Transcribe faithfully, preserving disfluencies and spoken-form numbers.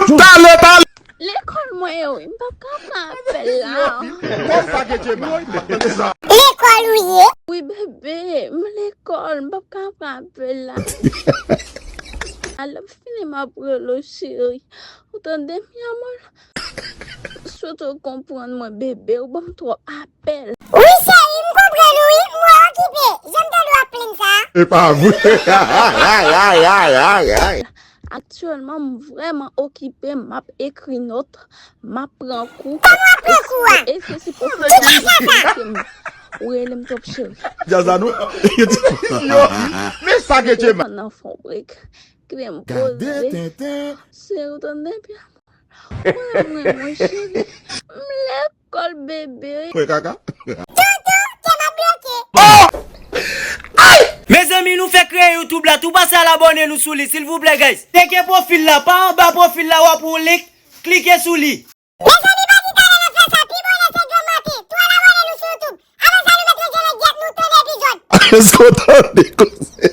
Talè, talè. Lekòl mwen ye wi, m p ap ka pran apèl la. Lekòl ou ye? Wi bebe, m lekòl, m p ap ka pran apèl la. Alè fini m ap rele w cheri. Ou tande mi amor? Swete w konprann mwen bebe, ou ban m twòp apèl. Wi cheri, m konprann ou wi, m wè w okipe. Jan m tande w ap plenn sa. E pa vre. Aktyèlman m vrèman okipe, m ap ekri nòt, m ap pran kou. Kòman w ap pran kou a? E se si pwofesè a ki invite m. Ou rele m twòp cheri. Djaz la nou. Men sa ke Chema. Nan fon brek. Kite m Gade poze. tenten. Cheri ou tande byen. Mwen mwen mwen cheri. M lekòl bebe. Kwè kaka. Toutou, Chema bloke. Mezanmi, nou fèk kreye YouTube la, tou pase al abòne nou sou li silvouplè guys. Tcheke pwofil la, pa anba pwofil la w ap wè yon link, klike sou li. Mezanmi pa di talè n ap fè sa, pi bonè se granmante. Tou al abòne nou sou YouTube. Avan sa nou mèt lage lòt dyèt nou tande epizòd. Èske w tande koze?